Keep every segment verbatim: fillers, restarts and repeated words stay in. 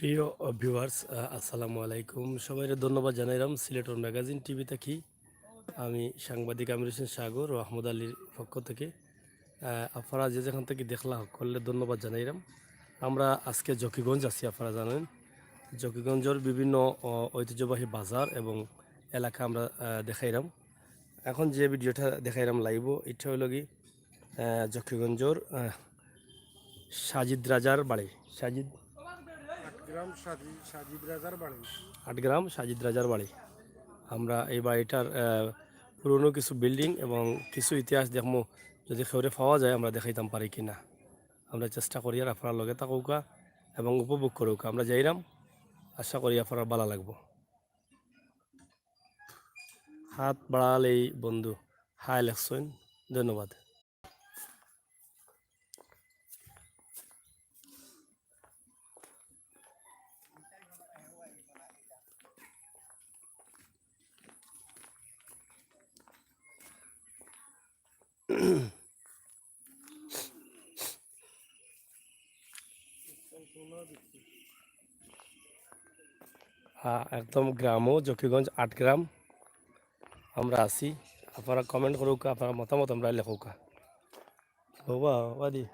প্রিয় ভিউয়ার্স, আসসালামু আলাইকুম। সবাইরে ধন্যবাদ জানাইরাম সিলেটর ম্যাগাজিন টিভি থাকি। আমি সাংবাদিক আমির হোসেন সাগর ও আহমদ আলীর পক্ষ থেকে, আহ, আপনারা যে যেখান থাকি দেখলা হকলরে ধন্যবাদ জানাইরাম। আমরা আজকে জকিগঞ্জ আছি, আপনারা জানেন জকিগঞ্জর বিভিন্ন, আহ, ঐতিহ্যবাহী বাজার এবং এলাকা আমরা, আহ, দেখাইরাম। এখন যে ভিডিওটা দেখাইরাম লাইভও, এটা হইল কি, আহ, জকিগঞ্জর, আহ, সাজিদ রাজার বাড়ি। সাজিদ আট গ্রাম সাজি-, সাজিদ রাজার বাড়ি। আট গ্রাম সাজিদ রাজার বাড়ি। আমরা এই বাড়িটার, আহ, পুরনো কিছু বিল্ডিং এবং কিছু ইতিহাস দেখমু, যদি কেউরে পাওয়া যায় আমরা দেখাইতাম পারি কিনা। আমরা চেষ্টা করি আর আপনারা লগে থাকউক্কা এবং উপভোগ করউক্কা। আমরা যাইরাম, আশা করি আপনারা ভালা লাগবো। হাত বাড়ালেই বন্ধু, হাই লেখছইন, ধন্যবাদ। হ্যাঁ, একদম গ্রামও, জকিগঞ্জ আট গ্রাম আমরা আছি। আপনারা কমেন্ট করউক্কা, আপনারা মতামত আমরা লেখউক্কা। বাবা, বাদি।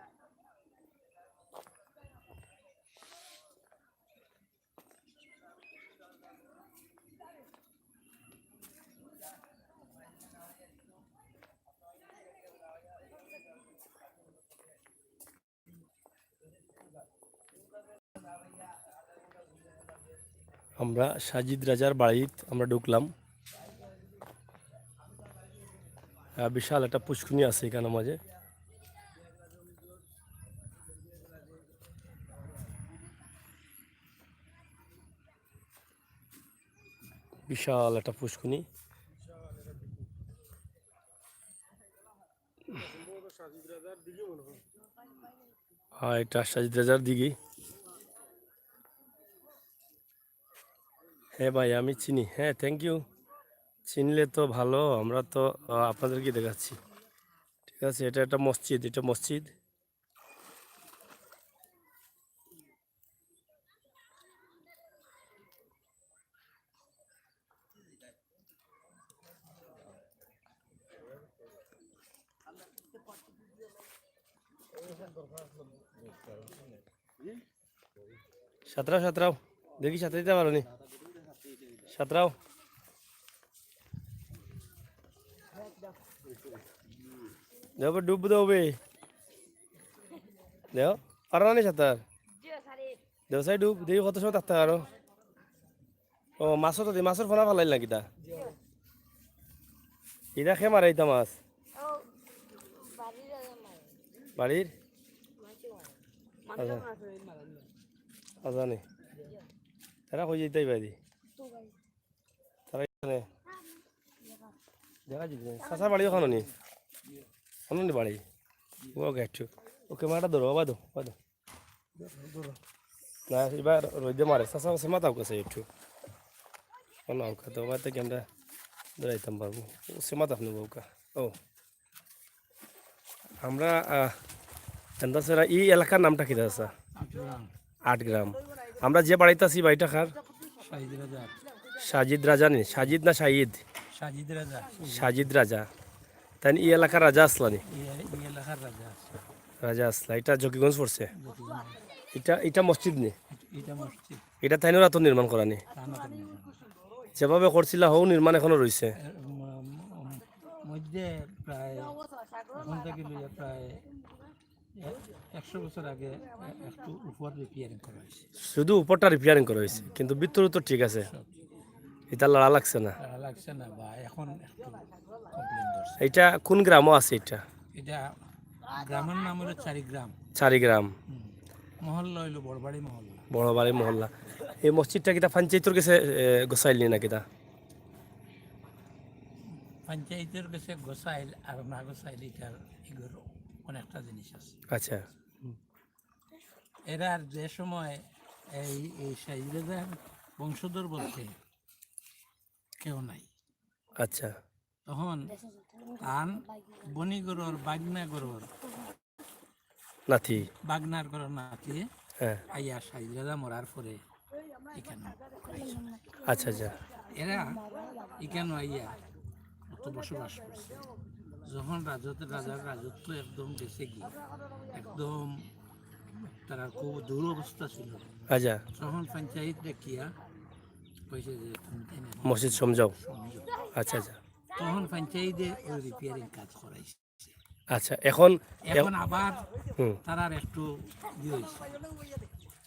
আমরা সাজিদ রাজার বাড়িত আমরা ঢুকলাম। আহ, বিশাল একটা পুষ্কুনি আছে এখানর মাঝে। বিশাল একটা পুষ্কুনি। হ্যাঁ, এটা সাজিদ রাজার দিঘি। হ্যাঁ ভাই, আমি চিনি। হ্যাঁ, থ্যাংক ইউ। চিনলে তো ভালো, আমরা তো, আহ, আপনাদেরকে দেখাচ্ছি। ঠিক আছে, এটা একটা মসজিদ, এটা মসজিদ। সাঁতরাও, সাঁতরাও। দেখি সাঁতরাইতে পারো নি? সাঁতরাও। দেখো, ডুব দেও বে। দেখো, পারো না নি সাঁতার? দেখো, সাই ডুব, দেখি কত সময় থাকতে পারো। ও, মাছও তো দি, মাছর ফোনা ফালাইল না কিতা? ইটা খে মারে ইতা মাছ? ও, বাড়ির আগে মারে। বাড়ির? মাছও মারে। আচ্ছা। আচ্ছা নি। তারা কই যাইতাই বাড়ি? তো বাড়ি। তারা এখানে দেখা যাবে। চাচা বাড়ি ওখানে নি? ওখানে নি বাড়ি? ও, গেট। ওকে, মাটা ধরো, বাবা ধরো, বাবা ধরো। না, এবার রইদে মারে, চাচা আছে মাথা উকাছে একটু। ও না, উকা তো ওবার থেকে আমরা দৌড়াইতাম পারবো। ও সে মাথা আপনি বউকা। ও। আমরা, আহ, এন্দা সেরা, এই এলাকার নামটা কিতা আছে? আট গ্রাম। আট গ্রাম। আমরা যে বাড়িতে আছি, বাড়িটা কার? সাজিদ রাজা। সাজিদ রাজা নি? সাজিদ না শাহিদ? সাজিদ রাজা। সাজিদ রাজা। তাই নি এই এলাকার রাজা আসলা নি? এই, এই এলাকার রাজা আছে। রাজা আসলা। এটা জকিগঞ্জ পড়ছে? জকিগঞ্জ। এটা, এটা মসজিদ নি? এটা মসজিদ। এটা তাইনর আতো নির্মাণ করা নি? তান আতো নির্মাণ। যেভাবে করছিলা, হউ নির্মাণ এখনো রইছে? এর ম-, ম-, মধ্যে প্রায়, এখন থেকে লইয়া প্রায় এ-, একশো বছর আগে এ-, একটু উপর রিপেয়ারিং করা হয়েছে। শুধু উপরটা রিপেয়ারিং করা হয়েছে, কিন্তু ভিতরে তো ঠিক আছে। সব। এটা লাড়া লাগছে না। লাড়া লাগছে না বা এখন একটু কমপ্লেইন ধরছে। এটা কোন গ্রামও আছে এটা? এটা গ্রামের নাম হলো চারিগ্রাম। চারিগ্রাম। হুম। মহল্লা হইলো বড়বাড়ি মহল্লা। বড়বাড়ি মহল্লা। এই মসজিদটা কিতা পঞ্চায়েতর গেছে, এ, গোছাইল নি না কিতা? পঞ্চায়েতর গেছে গোছাইল আর না গোছাইল, এটার এগুর অনেকটা জিনিস আছে। আচ্ছা। এরার যে সময় এই, এই সাজিদ রাজার বংশধর বলতে কেউ নাই। আচ্ছা। তখন তান বনিগরর, বাগনাগরর নাতি। বাগনার গরর নাতি। হ্যাঁ। আইয়া সাজিদ রাজা মরার পরে এখানে। আচ্ছা আচ্ছা। এরা এখানে আইয়া অত বসবাস করছে। যখন রাজত্ব, রাজার রাজত্ব একদম গেছে কি, একদম তারা খুব দুরবস্থা ছিল, আচ্ছা। তখন পঞ্চায়েত দেখিয়া কইছে যে তুমি তাই না মসজিদ সমঝাও। সমঝাও। আচ্ছা আচ্ছা। তখন পঞ্চায়েতে ওই রিপেয়ারিং কাজ করাইছে। আচ্ছা, এখন এখন আবার হুম। তারার একটু ইয়ে হয়েছে,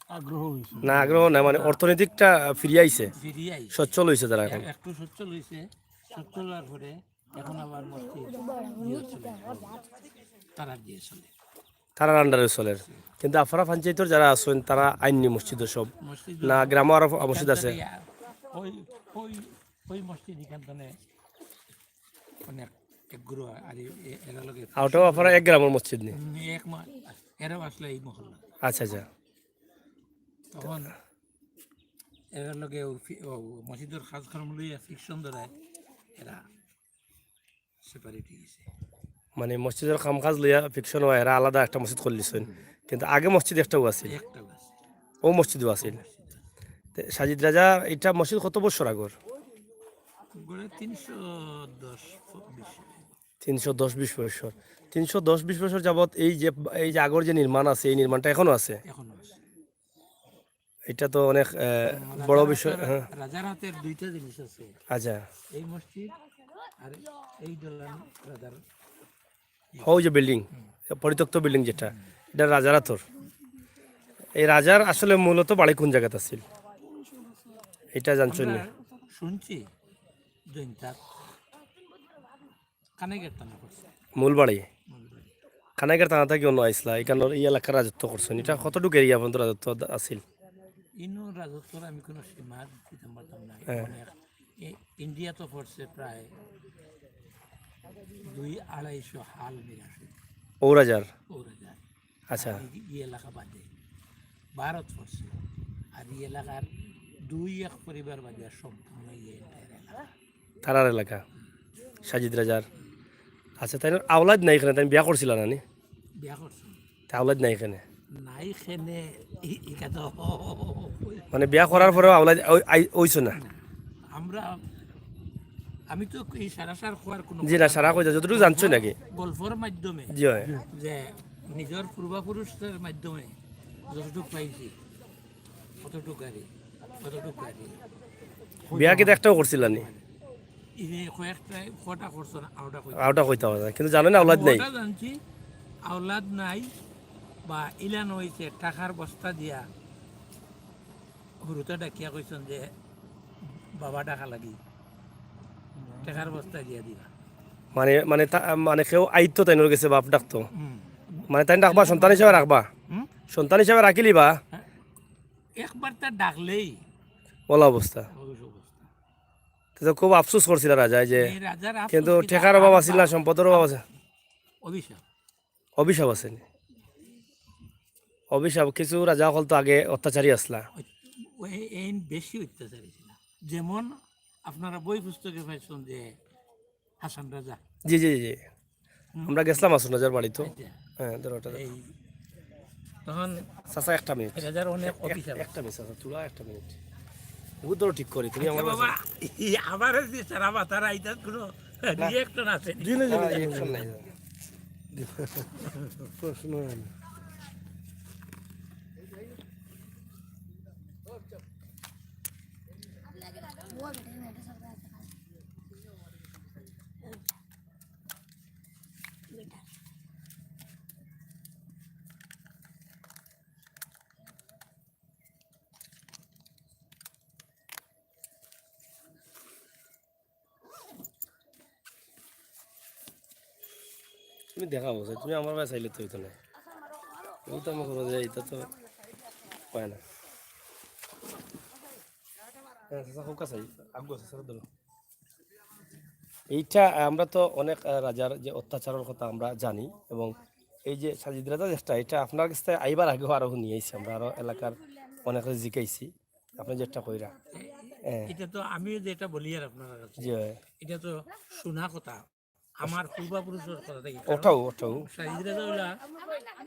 আগ্রহ হয়েছে। না, আগ্রহ না, মানে অর্থনৈতিকটা ফিরিয়ে আইছে, ফিরিয়ে আইছে। সচ্ছল হইছে তারা এখন। একটু সচ্ছল হয়েছে, সচ্ছল হওয়ার পরে এখন আবার মসজিদ ইয়ে চলে, তারার দিয়ে চলে। তারার আন্ডারে চলের। কিন্তু আফরা পঞ্চায়েতর যারা আছেন, তারা আইননি মসজিদ সব মসজিদ না, গ্রামও আরো মসজিদ আছে। ওই ওই ওই মসজিদ এখান থেকে অনেক এগুলো আর এ- এরা লোকে ওটাও আফরা এক গ্রামের মসজিদ নেই। এক মা-, এরাও আসলে এই মহল্লা। আচ্ছা আচ্ছা। তখন এরার লগে ও ফি- ও মসজিদর কাজ কর্ম লইয়া ফিকশন ধরায় এরা সেপারেট হয়ে গেছে। মানে মসজিদর কাম কাজ লইয়া ফিকশন হয়, এরা আলাদা একটা মসজিদ করলিছেন, কিন্তু আগে মসজিদ একটাও আছিল, একটা আছে ও মসজিদও আছিল। তে সাজিদ রাজা, এটা মসজিদ কত বছর আগর? গড়ে তিনশো দশ বিশ তিনশো দশ বিশ বছর। তিনশো দশ বিশ বছর যাবত এই যে, এই যে আগর যে নির্মাণ আছে, এই নির্মাণটা এখনো আছে। এখনো আছে। এটা তো অনেক আহ, বড় বিষয়। হ্যাঁ। রাজার হাতের দুইটা জিনিস আছে, আচ্ছা। এই মসজিদ আর এই দোলান রাজার। ওই যে বিল্ডিং, পরিত্যক্ত বিল্ডিং যেটা, এটা রাজার আতর। এই রাজার আসলে মূলত বাড়ি কোন জায়গাত আছিল, এটা জানছো নি? শুনছি জৈন্তার কানাইঘাট থানা করছে। মূল বাড়ি কানাইঘাট থানা থাকি অন্য আইসলা, এখানে এই এলাকার রাজত্ব করছেন। এটা কতটুকু এরিয়া পর্যন্ত রাজত্ব আছিল? ইনো রাজত্বর আমি কোনো সীমা দিতে পারতাম না। হ্যাঁ। অনেক, এ- ইন্ডিয়া তো পড়ছে প্রায় দুই আড়াইশো হাল নিরাশি ও রাজার। ও রাজার। আচ্ছা। এই, এই এলাকা বাদে ভারত পড়ছে। আর এই এলাকার দুই এক পরিবার বাদে আর সম্পূর্ণ এই entire এলাকা। তারার এলাকা, সাজিদ রাজার। আচ্ছা, তাই আওলাদ নাই এখানে, তাই বিয়া করছিল না নি? বিয়া করছে তা আওলাদ নাই এখানে। নাই খেনে ই- ইকা তো মানে বিয়া করার পরেও আওলাদ ওই- আই- ওইছো না? আমরা, আমি তো এই সারা সার খোয়ার কোনো জি না, সারা কইতা যতটুকু জানছো নাকি? গল্পর মাধ্যমে জি হয়। যে নিজের পূর্বপুরুষের মাধ্যমে যতটুকু পাইছি, কতটুকু আর কি, কতটুকু আর কি। বিয়া কিন্তু একটাও করছিল নি? এই যে কয়েকটা কটা করছো না, আওটা কইতে ওটা কইতে হবে না, কিন্তু জানো না আওলাদ নাই। ওটা জানছি, আওলাদ নাই বা ইলান হইছে টাকার বস্তা দিয়া হুরুতা ডাকিয়া কইছেন যে বাবা টাকা লাগি, টাকার বস্তা দিয়া দিবা। মানে মানে তা- মানে কেউ আইতো তাইনর গেছে বাপ ডাকতো, হুম। মানে তাই ডাকবা, সন্তান হিসাবে রাখবা, হুম? সন্তান হিসাবে রাখিলিবা। একবার তার ডাকলেই ওলা অবস্থা। ওই অবস্থা। তো খুব আফসোস করছিল রাজায় যে, এই রাজার আফসোস কিন্তু কিতা? টেকার অভাব আর আছিল না, সম্পদর অভাব আছে, অভিশাপ। অভিশাপ আছে নি? অভিশাপ, কিছু রাজা অকল তো আগে অত্যাচারী আসলা। ওই এই বেশি অত্যাচারী ছিল। যেমন আপনারা বই পুস্তকে পাইছেন যে হাসান রাজা, জি জি জি, আমরা গেছিলাম আসুন রাজার বাড়িতে। আচ্ছা, হ্যাঁ, ধরো ওটা। এই তখন চাচা একটা মিনিট, রাজার অনেক অফিসার। একটা মিনিট চাচা, তোরা একটা মিনিট। ও ধরো ঠিক করি, তুমি আমার বাবা, এই আবার যে সারা মাথার আইতার কোনো রিয়েকশন আছে নি? জি না, জি না, জি না। রিয়েকশন নাই। প্রশ্ন হয় না। তুমি দেখা বলছো, তুমি আমার ভাই চাইলে তো হইতো না। ও তো আমাকে বলে, এটা তো হয় না। হ্যাঁ, চাচা, হোক আছে, আগ্গো আছে, স্যার, ধরো। এইটা আমরা তো অনেক আহ, রাজার যে অত্যাচারের কথা আমরা জানি, এবং এই যে সাজিদ রাজা যেটা, এটা আপনার কাছ থেকে আইবার আগেও আরো নিয়ে আইছি আমরা, আরো এলাকার অনেক জিকাইছি, আপনি যেটা কইরা। হ্যাঁ, এটা তো আমিও যেটা বলি আর আপনারা কাছে, জি হয়। এটা তো শোনা কথা। আমার পূর্বপুরুষর কথা থাকি। ওঠাও, ওঠাও। সাজিদ রাজা অইলা,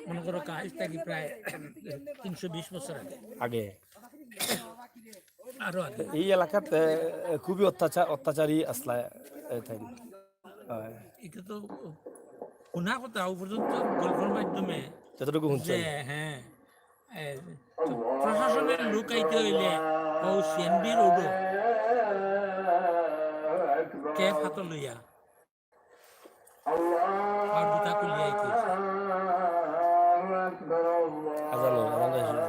মনে করো, আইজ থাকি প্রায় তিনশো বিশ বছর আগে। আগে। আরো আগে। এই এলাকাত, এ, খুবই অত্যাচার, অত্যাচারী আছলা, এ, তাইন। হয়। ইটা তো হুনা কথা, অউ পর্যন্ত গল্পর মাধ্যমে যতটুকু যে, শুনছেন। হ্যাঁ, এ, তো প্রশাসনর লোক আইতে অইলে অউ সিএনবি রোডো ক্যাপ হাতো লইয়া আর জুতা খুলিয়া আইতে অইছে। আজান অইল, আজান অইল।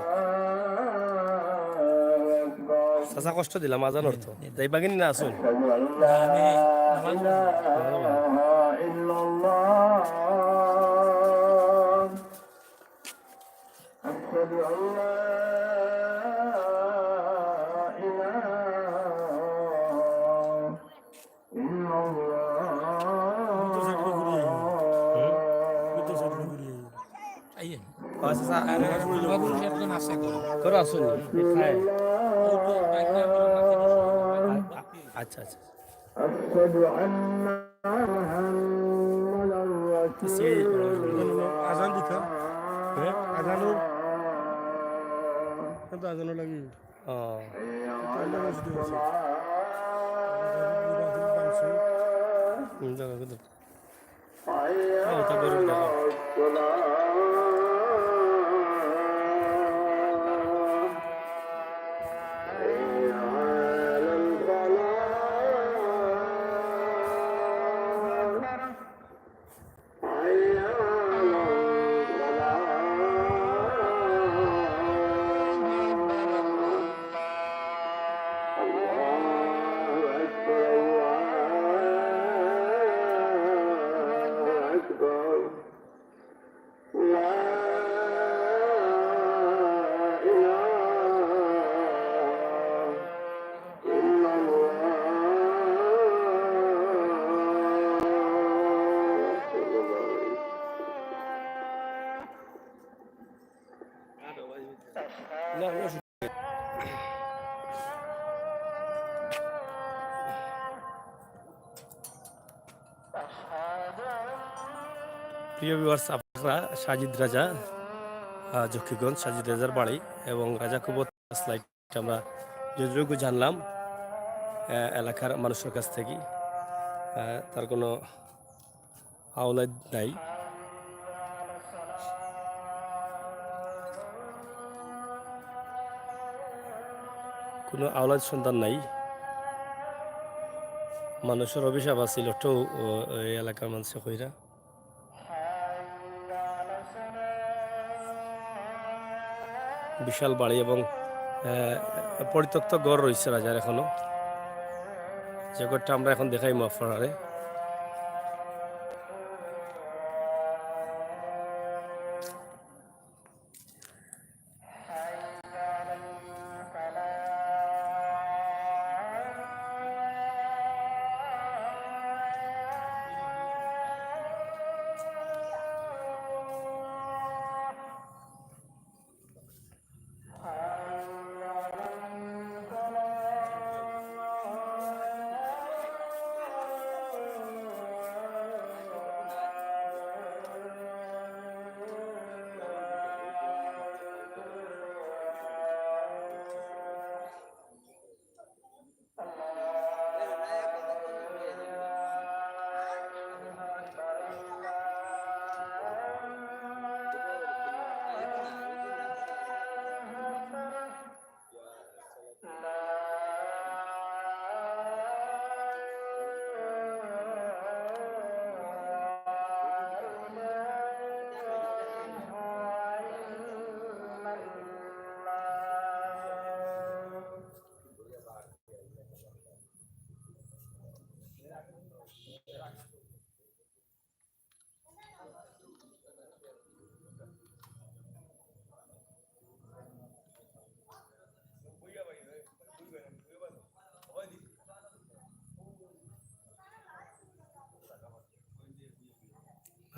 চাচা কষ্ট দিলাম, আজান অইতো। যাইবা কিনি না, আসুন। না, আমি নামাজ পড়ি। أشهد أن لا إله إلا الله. আইয়েন। আচ্ছা, আচ্ছা। আর পূর্বপুরুষ একজন আছে গো। তোরা আসুন। হ্যাঁ। অউ তো বাইক নিয়া আমার মাথায় বসে। আচ্ছা, আচ্ছা। أشهد أن محمدا رسول الله. আজান দিতা। হ্যাঁ, আজানও, কিন্তু আজানও লাগি। ও। তো আমরা মসজিদে আছি। হুম, দেখো, দেখো। ও, তা গরু দেখো। প্রিয় ভিউয়ার্স, আপনারা সাজিদ রাজা, আহ, জকিগঞ্জ, সাজিদ রাজার বাড়ি এবং রাজা খুব আছলা, আমরা যতটুকু জানলাম, আহ, এলাকার মানুষের কাছ থেকে, আহ, তার কোনো আওলাদ নাই, কোনো আওলাদ সন্তান নাই। মানুষের অভিশাপ আছিল, অটো, ও, এই এলাকার মানুষে কইরা। বিশাল বাড়ি এবং, আহ, পরিত্যক্ত ঘর রইছে রাজার এখনো। যে ঘরটা আমরা এখন দেখাইমু আপনারারে।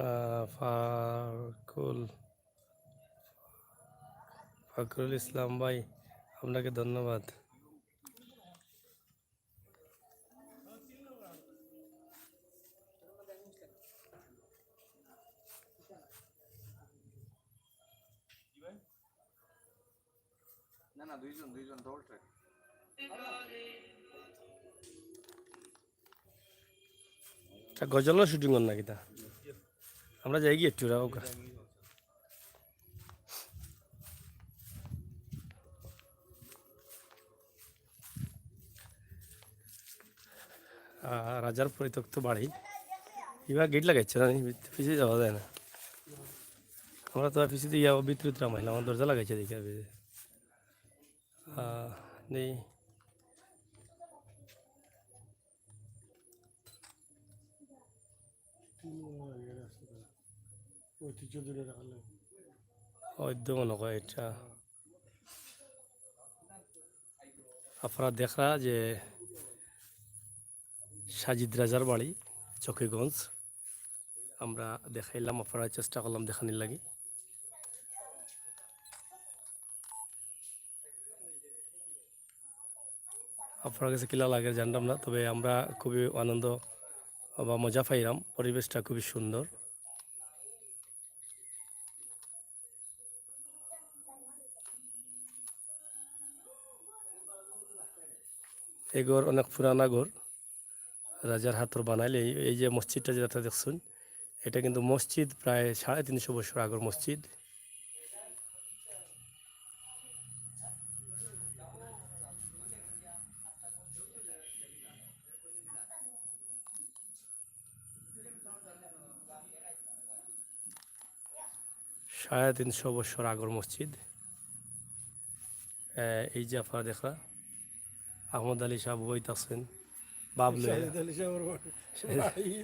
আহ, ফারুকুল, ফারুকুল ইসলাম ভাই, আপনাকে ধন্যবাদ। না, দুইজন, দুইজন, ডাবল ট্র্যাক। এটা গজলর শুটিং অর না কিতা? আমরা যাইগি একটু, রাখো গা। আহ, রাজার পরিত্যক্ত বাড়ি। ইবা গেট লাগাইছে না, পিছে যাওয়া যায় না। আমরা তো আর পিছে দিয়া ভিতরে ভিতরে মাইলাম, আমার দরজা লাগাইছে দেখি আর ভিতরে। আহ, নেই। ঐতিহ্য ধরে রাখলে। ও, একদম মনে হয় এটা। আপনারা দেখরা যে সাজিদ রাজার বাড়ি চকিগঞ্জ, আমরা দেখাইলাম, আপনারা চেষ্টা করলাম দেখানির লাগি। আপনার কাছে কিলা লাগে জানলাম না, তবে আমরা খুবই আনন্দ বা মজা পাইলাম, পরিবেশটা খুবই সুন্দর। এই ঘর অনেক পুরানা ঘর, রাজার হাতর বানাইল। এই, এই যে মসজিদটা যেটা দেখছইন, এটা কিন্তু মসজিদ প্রায় সাড়ে তিনশো বছর আগর মসজিদ। সাড়ে তিনশো বছর আগর মসজিদ। এ, এই যে আপনারা দেখরা, আহমদ আলী সাহেব বইত আছেন, বাবলু। শাহিদ আলী সাহেবের বাড়ি।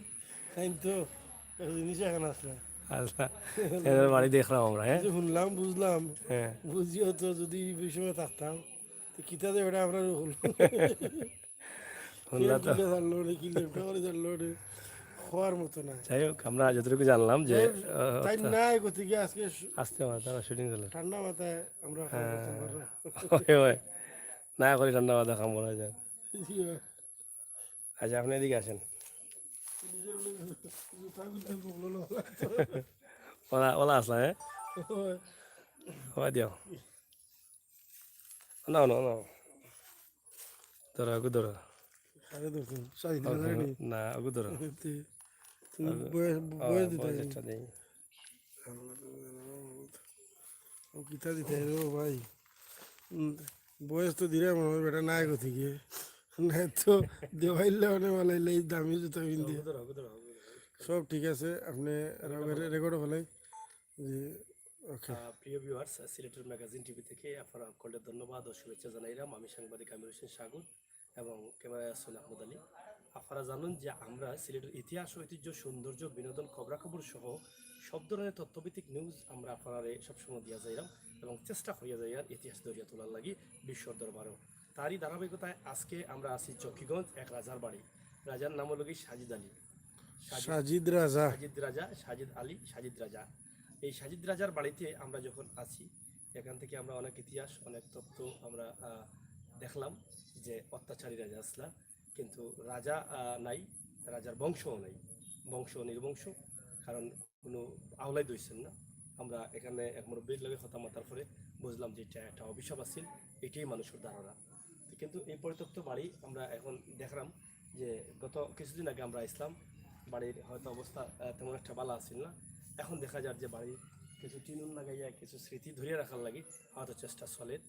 তাই তো, একটা জিনিস এখন আছে। আচ্ছা, এদের বাড়ি দেখলাম আমরা, হ্যাঁ? এই যে শুনলাম, বুঝলাম, হ্যাঁ। বুঝিও তো যদি এই বিষয়ে থাকতাম, তো কিতা যে ওটা আমরা হল। শুনলা তো? কিলে জানলো রে, কি লেপটা করে জানলো রে, খোয়ার মতো না। যাই হোক, আমরা যতটুকু জানলাম যে, এর আহ, তাই তা- নাই গতিকে আজকে শু- আস্তে মাথা শুটিং চলে। ঠান্ডা মাথায় আমরা খাওয়া হ্যাঁ। দাওয়া করতে পারবো। হয়, হয়। না করি ঠান্ডা মাথা কাম করা যায়। জি ভাই। আচ্ছা, আপনি এদিকে আসেন। নিজের বলে জুতা খুলতে বললো না। ওলা, ওলা আসলা, হ্যাঁ? হয়। ওলা দিও। না, না, না। ধরো, আগু ধরো। আরে ধরো, সাইড ধরে ধরো নি। না, আগু ধরো। তে, তুমি আগু, বয়স, আহ, বয়স দিতে বয়স হবে। একটা নেই। ও কিতা দিতে হবে রে ভাই? উম, বয়স তো দিলে মনে হয় বেটা নাই গতিকে। না তো দেওয়াইলে মানে বালাইলে এই দামি জুতা পিনতে। আগু ধরো, আগু ধরো, আগু ধরো। সব ঠিক আছে, আপনি রেকর্ড ফেলাই। জি, ওকে। আহ, প্রিয় ভিউয়ার্স, সিলেটের ম্যাগাজিন টিভি থেকে আপনারা সকলকে ধন্যবাদ ও শুভেচ্ছা জানাইলাম। আমি সাংবাদিক আমির হোসেন সাগর এবং ক্যামেরায় আছেন আহমদ আলী। আপনারা জানেন যে আমরা সিলেটের ইতিহাস, ঐতিহ্য, সৌন্দর্য, বিনোদন, খবরাখবর সহ সব ধরনের তথ্যভিত্তিক নিউজ আমরা আপনারারে সবসময় দিয়া যাইলাম এবং চেষ্টা করিয়া যাইয়ার ইতিহাস ধরিয়া তোলার লাগি বিশ্বর দরবারও। তারই ধারাবাহিকতায় আজকে আমরা আছি চকিগঞ্জ এক রাজার বাড়ি। রাজার নাম হলো কি সাজিদ আলী। সাজিদ সাজিদ রাজা। সাজিদ রাজা, সাজিদ আলী, সাজিদ রাজা। এই সাজিদ রাজার বাড়িতে আমরা যখন আছি, এখান থেকে আমরা অনেক ইতিহাস, অনেক তথ্য আমরা, আহ, দেখলাম যে অত্যাচারী রাজা আসলা, কিন্তু রাজা, আহ, নাই, রাজার বংশও নাই, বংশ নির্বংশ, কারণ কোনো আওলাদ হইছেন না। আমরা এখানে এক মুরব্বীর লগে কথা মাতার পরে বুঝলাম যে এটা একটা অভিশাপ আছিল, এটাই মানুষের ধারণা। কিন্তু এই পরিত্যক্ত বাড়ি আমরা এখন দেখলাম যে গত কিছুদিন আগে আমরা আইসলাম, বাড়ির হয়তো অবস্থা, আহ, তেমন একটা ভালো আছিল না। এখন দেখা যার যে বাড়ির কিছু টিন লাগাইয়া কিছু স্মৃতি ধরিয়া রাখার লাগি হয়তো চেষ্টা চলের।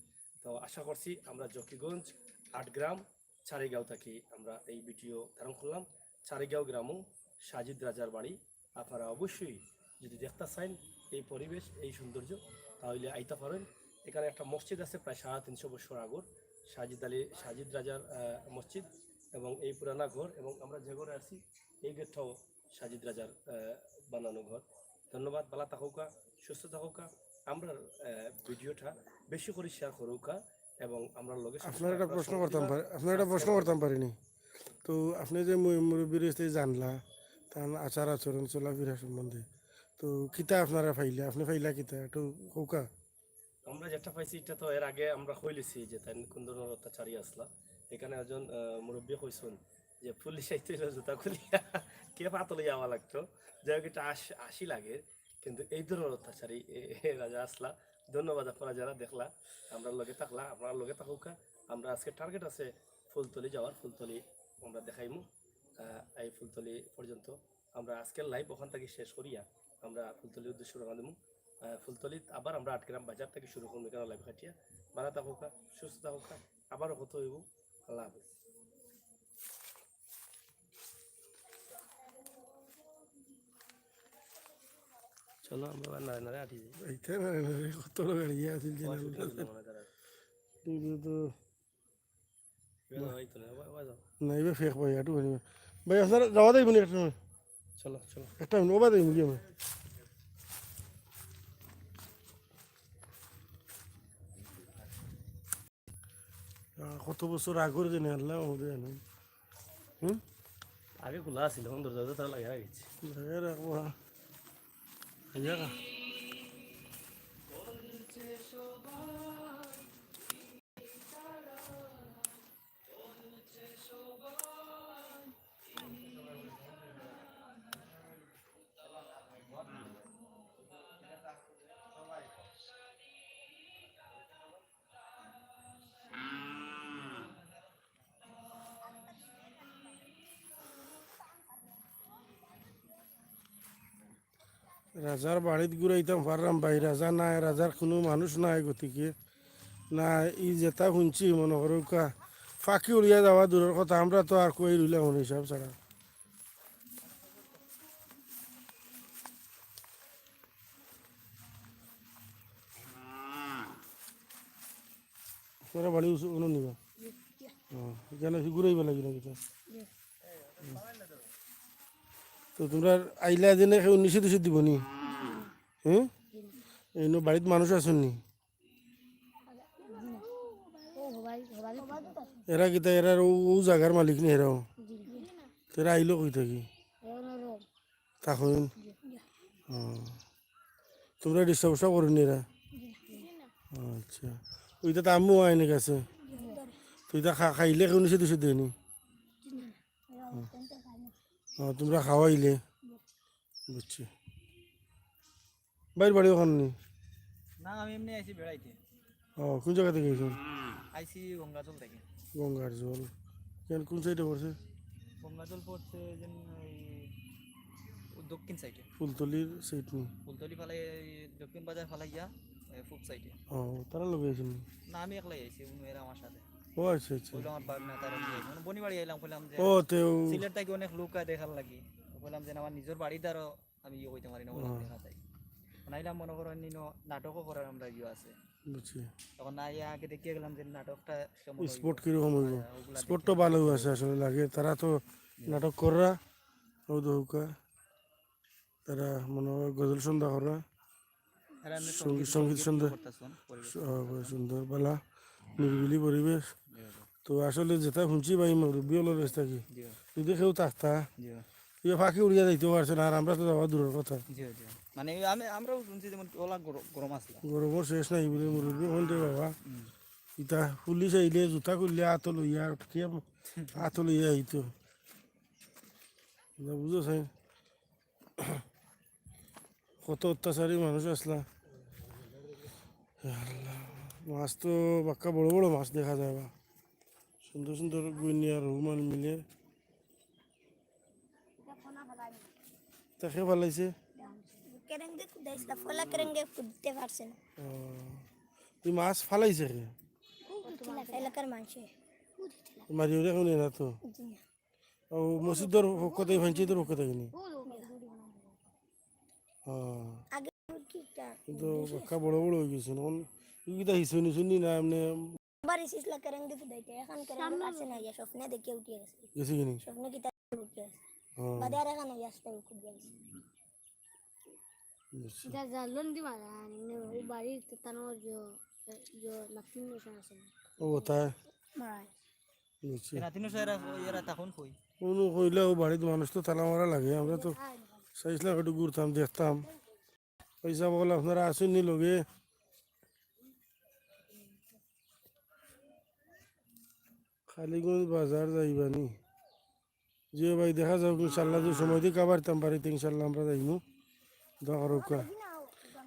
তো আশা করছি আমরা জকিগঞ্জ আট গ্রাম চারিগাঁও থাকি আমরা এই ভিডিও ধারণ করলাম। চারিগাঁও গ্রামও সাজিদ রাজার বাড়ি। আপনারা অবশ্যই যদি দেখতে চান এই পরিবেশ, এই সৌন্দর্য, তাহলে আইতে পারেন। এখানে একটা মসজিদ আছে প্রায় সাড়ে তিনশো বছর আগর, সাজিদ আলী, সাজিদ রাজার, আহ, মসজিদ, এবং এই পুরানা ঘর, এবং আমরা যে ঘরে আছি এই ঘরটাও সাজিদ রাজার, আহ, বানানো ঘর। ধন্যবাদ, ভালা থাকউক্কা, সুস্থ থাকউক্কা। আমরা, আহ, ভিডিওটা বেশি করে শেয়ার করউক্কা এবং আমরা লগে আপনার একটা প্রশ্ন করতাম পারি, আপনার একটা প্রশ্ন করতাম পারিনি। তো আপনি যে মু-, মুরব্বীর কাছ থেকে জানলা, তার আচার আচরণ, চলাফেরা সম্বন্ধে, তো কিতা আপনারা পাইলা, আপনি পাইলা কিতা, একটু কউক্কা? আমরা যেটা পাইছি, এটা তো এর আগে আমরা কইলিছি যে তাই কোন ধরনের অত্যাচারী আসলা। এখানে একজন, আহ, মুরব্বী কইছুন যে পুলিশ আইতে হইলে জুতা খুলিয়া কে পাতলে যাওয়া লাগতো, যাই হোক, এটা আশ-, আশি লাগে। কিন্তু এই ধরনের অত্যাচারী এ, এ রাজা আসলা, ধন্যবাদ আপনারা যারা দেখলা, আমরার লগে থাকলা, আপনারা লগে থাকুক্কা। আমরা আজকে টার্গেট আছে ফুলতলি যাওয়ার, ফুলতলি আমরা দেখাইমু। আহ, এই ফুলতলি পর্যন্ত আমরা আজকের লাইভ ওখান থাকি শেষ করিয়া আমরা ফুলতলির উদ্দেশ্যে রওনা দিমু। আহ, ফুলতলিত আবার আমরা আট গ্রাম বাজার থাকি শুরু করমু এখানো লাইভ কাটিয়া। ভালা থাকুক্কা, সুস্থ থাকুক্কা, আবারও কথা অইবো। আল্লাহ হাফেজ। চলো, আমরা আবার নাড়ে নাড়ে আটি যাই। এইটা নাড়ে নাড়ে কত লোক আড়িয়ে আছে যে নাড়ে নাড়ে। এবার তো না, এবার, এবার যাও। না, এবার ফেক ভাই, একটু ভাই। ভাই, আপনারা যাওয়া দেয় মানে একটা সময়। চলো, চলো। একটা মিনিট, ওবা দেয় মুখে আমি। আহ, কত বছর আগর দিনে আল্লাহ আমাদের জানে। হুম? আগে খোলা আছিল, এখন দরজা তো তালা লাগাই রাখছে। লাগাই রাখবো, হ্যাঁ। এই জায়গা। রাজার বাড়িত ঘুরাইতাম পাররাম ভাই, রাজা নাই, রাজার কুনু মানুষ নাই, গতিকে না, ই যেটা হুনছি মনো করউক্কা, ফাকি উড়িয়া যাওয়া দূরর কথা, আমরা তো আর কই রইলাম অনো হিসাব ছাড়া। আপনারা বাড়ি উস-, উনো নিবা? ও, এখানো কি ঘুরাইবা লাগি না কিতা? তো তোমরা আইলা যেনে কেউ নিষেধ টিষেধ দিবো নি? হুম? এইনো বাড়িত মানুষ আছইন নি? এরা কিতা, এরার অউ, অউ জাগার মালিক নি এরাও? এরা আইলো কই থাকি? থাকইন? ও। তোমরা ডিস্টার্ব উস্টার্ব করইন নি এরা? আচ্ছা। ওইটা তো আম্মু আইনে গেছে। তো ইতা খা-, খাইলে কেউ নিষেধ টিষেধ দেয় নি? ও, তোমরা খাওয়াইলে? বুঝছি। ভাইর বাড়ি ওখানো নি? না, আমি এমনি আইছি বেড়াইতে। ও, কোন জাগা থাকি আইছো? আইছি গঙ্গাজল থাকি। গঙ্গাজল। কেন, কোন সাইডে পড়ছে? গঙ্গাজল পড়ছে যেন ওই দক্ষিণ সাইডে। ফুলতলির সাইড নি? ফুলতলি ফালাই, দক্ষিণ বাজার ফালাইয়া, এ, পূব সাইডে। ও, তারার লগে আইছো নি? না, আমি একলাই আইছি, উনি এরা আমার সাথে। ও, আচ্ছা, আচ্ছা। অইলো আমার ভাগনা, তারা নিয়া। মানে বনিবাড়ি আইলাম, কইলাম যে ও, তে ও সিলেট থাকি অনেক লোক আয় দেখার লাগি। কইলাম যে আমার নিজর বাড়িত আরো আমি ইয়ে কইতে পারি না, অলা দেখা যায়। মানে আইলাম মনো করো, নিনো নাটকও করার আমরা ইয়ে আছে। বুঝছি। তখন আইয়া আগে দেখিয়া গেলাম যে নাটকটা কেমন অইবো। স্পট কিরকম অইবো? হ্যাঁ, ওগুলা স্পট তো দেখিয়া ভালো আছে আসলে লাগে। তারা তো নাটক কররা, ও দৌকা। তারা মনে হয় গজল সন্ধ্যা কররা। তারা এমনি সঙ্গীত, সঙ্গীত সঙ্গীত সন্ধ্যা। করতাছন, পরিবেশ স-, অ, করতাছন। সুন্দর, বালা, নিরিবিলি পরিবেশ। জি, জি। তো আসলে যেটা হুনছি ভাই, মুরব্বি অকলর কাছ থাকি, জি। যদি কেউ থাকতা, জি। ইয়ে ফাকি উড়িয়া যাইতেও পারছে না, আর আমরা তো যাওয়া দূরর কথা। জি, জি। মানে আমি, আমরাও হুনছি যেমন অলা গর-, গরম আসলা। গরমর শেষ নাই বুলে মুরব্বি অকলরে বাবা। হুম। ইতা পুলিশ আইলে জুতা খুললে আতো লইয়া, আতো লইয়া আইতো। ইতা বুঝো চাই? কত অত্যাচারী মানুষ আসলা। ইয়া আল্লাহ, মাছ তো বাক্কা বড় বড় মাছ দেখা যায় বা। সুন্দর সুন্দর গুইনিয়া রুমান মিলে। তাকে ফালাইছে? কেরেঙ্গে কুদাইছিল, ফলা কেরেঙ্গে কুদতে পারছে না। ও, তুই মাছ ফালাইছে কে? এলাকার মানুষে। মারিও রে, হুনে না তো? জি না। ও, মসজিদর পক্ষ থাকি, পঞ্চায়েতর পক্ষ থাকি নি? হ্যাঁ। আগে কিন্তু বাক্কা বড় বড় অই গেছে। এখন ইগুতা হিসুনি শুনি না, এমনি আবার ইসিসলা কেরেঙ্গে কুদাইতে, এখন কেরেঙ্গে পারছে না, ইয়া স্বপ্নে দেখে উঠিয়া গেছে। গেছে কি নি? স্বপ্নে কিতা উঠিয়া গেছে। হ্যাঁ। বাদে আর এখন ওই রাস্তায় উঠে গেছে। বুঝছি। যা, যা, লন্ডি মারা, মানে, ও বাড়ির তো তানোর যে, যে নাতিন আছে না। ও, তাই? মারা। বুঝছি। এরা তিনও সাইরা, এরা তখন কই? উনি কইলে ও বাড়িত মানুষ তো তালা মারা লাগে, আমরা তো চাইছিলাম একটু ঘুরতাম, দেখতাম। পয়সা বল আপনারা আসেননি লগে। কালীগঞ্জ বাজার যাইবানি? জি ভাই, দেখা যাউক ইনশাল্লাহ, যদি সময় দি কাবার তাম বাড়িতে ইনশাল্লাহ আমরা যাইমু। দোয়া করউক্কা।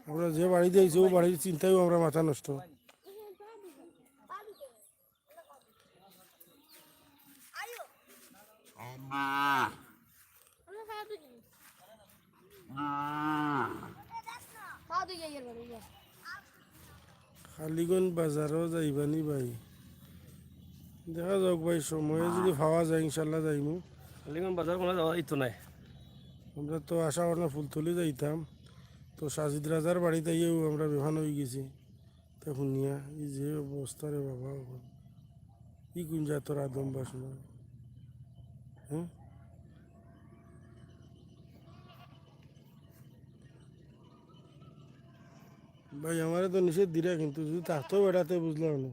আমরা যে বাড়িত আইছি, অউ বাড়ির চিন্তায়ও আমরার মাথা নষ্ট। কালীগঞ্জ বাজারো যাইবানি ভাই? দেখা যাউক ভাই, সময় যদি পাওয়া যায় ইনশাল্লাহ যাইমু। কালীগঞ্জ বাজার কুনো যাওয়া যাইতো নায়। আমরা তো আশা করলাম ফুলতলি যাইতাম, তো সাজিদ রাজার বাড়িত আইয়াও আমরা বেফান অইগেছি। তে হুনিয়া এই যে অবস্থা রে বাবা, ই কুন জাতর আদম বাসনা, হ্যাঁ? ভাই, আমারে তো নিষেধ দিরা, কিন্তু যদি থাকতো বেটাতে বুঝলাম না।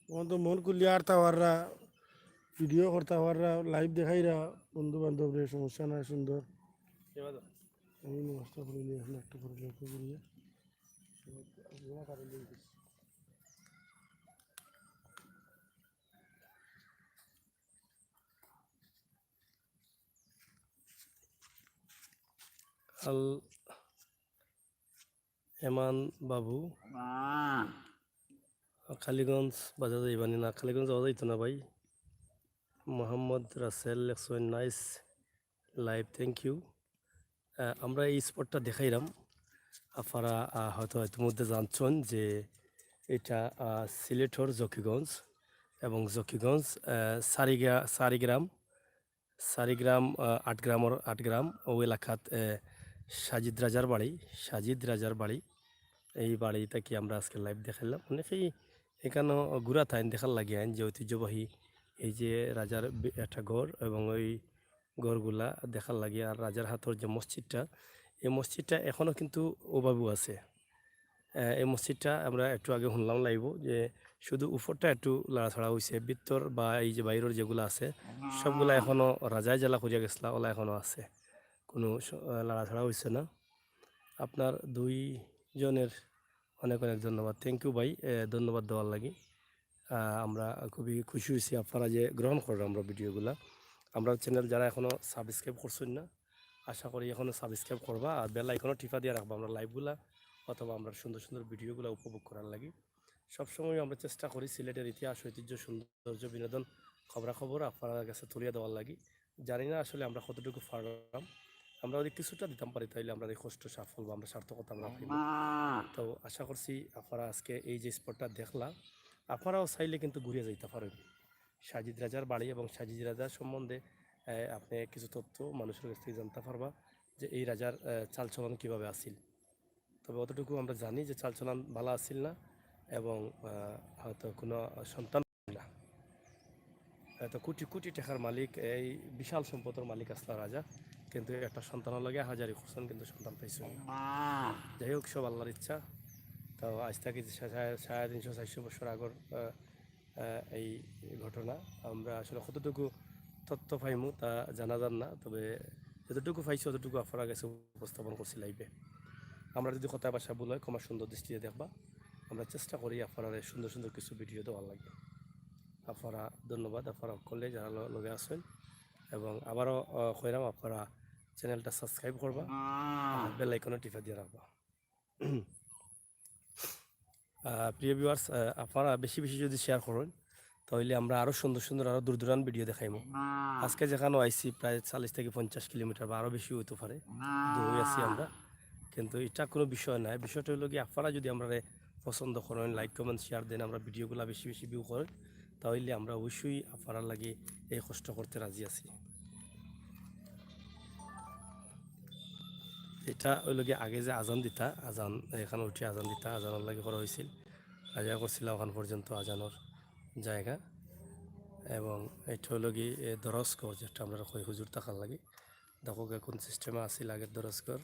অখন তো মন খুলিয়া আরতা পাররা, ভিডিও করতা পাররা, লাইভ দেখাইরা বন্ধু বান্ধবরে, সমস্যা নাই, সুন্দর। আমি নমস্কার করি নিয়ে এখন একটু করে লক্ষ্য করিয়া। আল এমান বাবু, কালীগঞ্জ বাজার যাইবানি না? কালীগঞ্জ যাওয়া যাইতো না ভাই। মোহাম্মদ রাসেল লেখছইন, nice live, thank you। আহ, আমরা এই স্পটটা দেখাইরাম, আপনারা, আহ, হয়তো ইতিমধ্যে জানছইন যে এটা, আহ, সিলেটর জকিগঞ্জ, এবং জকিগঞ্জ, আহ, সারিগা-, সারিগ্রাম, সারিগ্রাম, আহ, আট গ্রামর, আট গ্রাম, অউ এলাকাত, আহ, সাজিদ রাজার বাড়ি, সাজিদ রাজার বাড়ি। এই বাড়ি থাকি আমরা আজকে লাইভ দেখাইলাম। অনেকেই এখানো ঘুরা থাইন দেখার লাগি আইন যে ঐতিহ্যবাহী এই যে রাজার বে-, একটা ঘর এবং ওই ঘরগুলা দেখার লাগি। আর রাজার হাতর যে মসজিদটা, এই মসজিদটা এখনো কিন্তু অভাবও আছে। আহ, এই মসজিদটা আমরা একটু আগে হুনলাম লাইভো যে শুধু উপরটা একটু লাড়াছাড়া অইছে, ভিতর বা এই যে বাইরর যেগুলা আছে সবগুলা এখনো রাজায় যেলা করিয়া গেছলা ওলা এখনো আছে, কুনু স-, আহ, লাড়াছাড়া অইছে না। আপনার দুইজনের অনেক অনেক ধন্যবাদ, thank you ভাই, আহ, ধন্যবাদ দেওয়ার লাগি। আহ, আমরা খুবই খুশি অইছি আপনারা যে গ্রহণ কররা আমরার ভিডিওগুলা। আমরার channel যারা এখনো subscribe করছইন না, আশা করি এখনো subscribe করবা আর bell icon-ও টিপা দিয়া রাখবা আমরার liveগুলা অথবা আমরার সুন্দর সুন্দর ভিডিওগুলা উপভোগ করার লাগি। সবসময় আমরা চেষ্টা করি সিলেটের ইতিহাস, ঐতিহ্য, সৌন্দর্য, বিনোদন, খবরাখবর আপনারার গেছে তুলিয়া দেওয়ার লাগি। জানি না আসলে আমরা কতটুকু পারলাম, আমরা যদি কিছুটা দিতাম পারি তাইলে আমরার এই কষ্ট সাফল বা আমরার সার্থকতা আমরা পাইব। তো আশা করছি আপনারা আজকে এই যে স্পটটা দেখলা, আপনারাও চাইলে কিন্তু ঘুরিয়া যাইতা পারইন। সাজিদ রাজার বাড়ি এবং সাজিদ রাজার সম্বন্ধে, আহ, আপনি কিছু তথ্য মানুষের কাছ থেকে জানতে পারবা যে এই রাজার, আহ, চালচলন কিভাবে আছিল। তবে অতটুকু আমরা জানি যে চালচলন ভালা আছিল না এবং, আহ, হয়তো কোনো সন্তান না। হয়তো কোটি কোটি টাকার মালিক, এই বিশাল সম্পদর মালিক আছলা রাজা, কিন্তু একটা সন্তানর লাগি হাজারি করছইন, কিন্তু সন্তান পাইছইন না। যাই হোক, সব আল্লাহর ইচ্ছা। তো আজ থাকি সাড়ে, সাড়ে তিনশো, চারশো বছর আগর, আহ, আহ, এই ঘটনা। আমরা আসলে কতটুকু তথ্য পাইমু তা জানা যার না, তবে যতটুকু পাইছি অতটুকু আপনারার গেছে উপস্থাপন করছি লাইভে। আমরা যদি কথা ভাষা ভুল হয় ক্ষমা সুন্দর দৃষ্টিতে দেখবা। আমরা চেষ্টা করি আপনারারে সুন্দর সুন্দর কিছু ভিডিও দেওয়ার লাগি। আপনারা ধন্যবাদ, আপনারা সকলে যারা ল-, লগে আছইন, এবং আবারও, আহ, কইরাম আপনারা channelটা subscribe করবা, আর bell icon-ও টিপা দিয়া রাখবা। আহ, প্রিয় viewers, আহ, আপনারা বেশি বেশি যদি share করইন, তাইলে আমরা আরো সুন্দর সুন্দর, আরো দূর দূরান্ত ভিডিও দেখাইমু। আজকে যেখানো আইছি প্রায় চল্লিশ থাকি পঞ্চাশ কিলোমিটার বা আরো বেশি অইতো পারে, দূরই আছি আমরা, কিন্তু ইটা কুনু বিষয় নায়। বিষয়টা অইলো কি, আপনারা যদি আমরারে পছন্দ করইন, like, comment, share দেইন, আমরার ভিডিওগুলা বেশি বেশি view করইন, তাইলে আমরা অবশ্যই আপনারার লাগি এই কষ্ট করতে রাজি আছি। ইটা অইলো গিয়া আগে যে আজান দিতা, আজান, এখানো উঠি আজান দিতা, আজানর লাগি করা অইছিল। রাজায় করছিলা অখান পর্যন্ত আজানর জাগা। এবং ইটা অইলো গি, এ, দরস ঘর, যেটা আমরারে কই হুজুর থাকার লাগি। দেখো গিয়া কুন system-এ আছিল আগের দরস ঘর।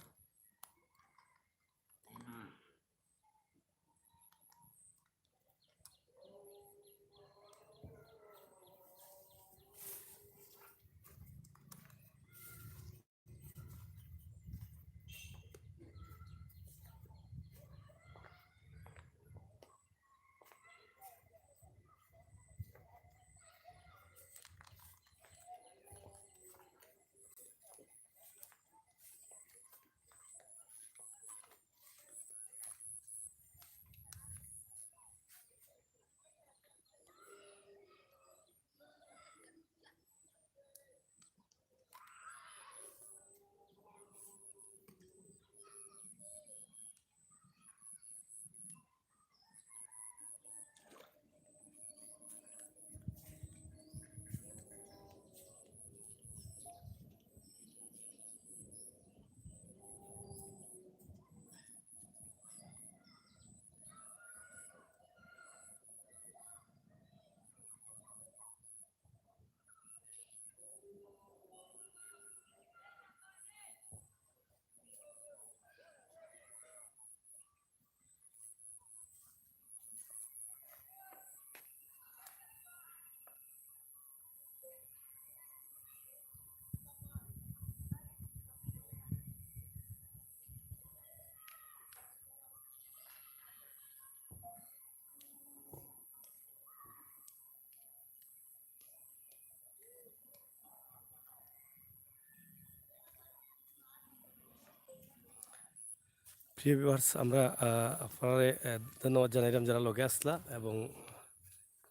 প্রিয় ভিউয়ার্স, আমরা আহ, আপনারে আহ, ধন্যবাদ জানাইলাম যারা লগে আসলা এবং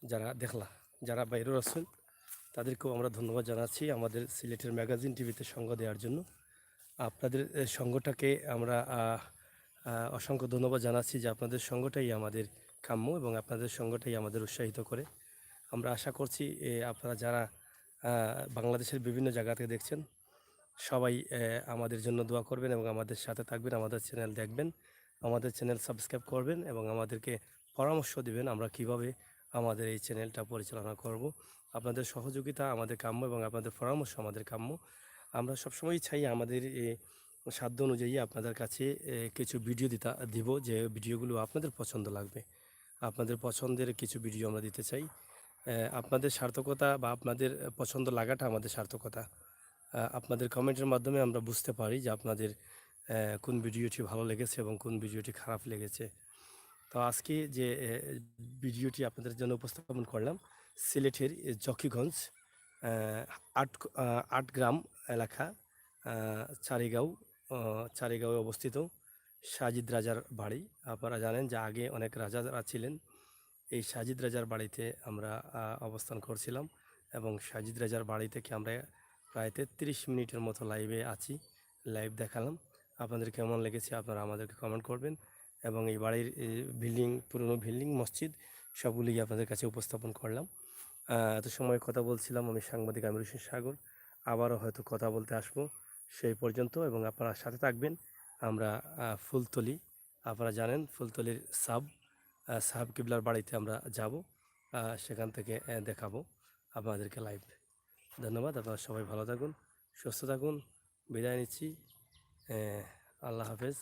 যারা দেখলা, যারা বাইরেও আছেন, তাদেরকেও আমরা ধন্যবাদ জানাচ্ছি। আমাদের সিলেটের ম্যাগাজিন টিভিতে সঙ্গ দেওয়ার জন্য আপনাদের আহ, সঙ্গটাকে আমরা আহ, আহ, অসংখ্য ধন্যবাদ জানাচ্ছি যে আপনাদের সঙ্গটাই আমাদের কাম্য এবং আপনাদের সঙ্গটাই আমাদের উৎসাহিত করে। আমরা আশা করছি এ, আপনারা যারা আহ, বাংলাদেশের বিভিন্ন জায়গা থেকে দেখছেন, সবাই আহ, আমাদের জন্য দোয়া করবেন এবং আমাদের সাথে থাকবেন, আমাদের চ্যানেল দেখবেন, আমাদের চ্যানেল সাবস্ক্রাইব করবেন এবং আমাদেরকে পরামর্শ দিবেন আমরা কিভাবে আমাদের এই চ্যানেলটা পরিচালনা করব। আপনাদের সহযোগিতা আমাদের কাম্য এবং আপনাদের পরামর্শ আমাদের কাম্য। আমরা সবসময়ই চাই আমাদের এ, সাধ্য অনুযায়ী আপনাদের কাছে এ, কিছু ভিডিও দিতা দিব, যে ভিডিওগুলো আপনাদের পছন্দ লাগবে, আপনাদের পছন্দের কিছু ভিডিও আমরা দিতে চাই। এ, আপনাদের সার্থকতা বা আপনাদের পছন্দ লাগাটা আমাদের সার্থকতা। আহ, আপনাদের কমেন্টের মাধ্যমে আমরা বুঝতে পারি যে আপনাদের আহ, কোন ভিডিওটি ভালো লেগেছে এবং কোন ভিডিওটি খারাপ লেগেছে। তো আজকে যে আহ, ভিডিওটি আপনাদের জন্য উপস্থাপন করলাম, সিলেটের আহ, জকিগঞ্জ আহ, আট আহ, আট গ্রাম এলাকা, আহ, চারিগাঁও, আহ, চারিগাঁওয়ে অবস্থিত সাজিদ রাজার বাড়ি। আপনারা জানেন যে আগে অনেক রাজারা ছিলেন। এই সাজিদ রাজার বাড়িতে আমরা আহ, অবস্থান করছিলাম এবং সাজিদ রাজার বাড়ি থেকে আমরা প্রায় তেত্রিশ মিনিটের মতো লাইভে আছি, লাইভ দেখালাম। আপনাদের কেমন লেগেছে আপনারা আমাদেরকে কমেন্ট করবেন। এবং এই বাড়ির বিল্ডিং, পুরনো বিল্ডিং, মসজিদ, সবগুলি আপনাদের কাছে উপস্থাপন করলাম। আহ, এত সময় কথা বলছিলাম আমি, সাংবাদিক আমির হোসেন সাগর। আবারও হয়তো কথা বলতে আসবো, সেই পর্যন্ত এবং আপনারা সাথে থাকবেন। আমরা আহ, ফুলতলি, আপনারা জানেন ফুলতলির সাব আহ, সাব কিবলার বাড়িতে আমরা যাব। আহ, সেখান থেকে আহ, দেখাবো আপনাদেরকে লাইভ। ধন্যবাদ। আপনারা সবাই ভালো থাকুন, সুস্থ থাকুন। বিদায় নিচ্ছি। আহ, আল্লাহ হাফেজ।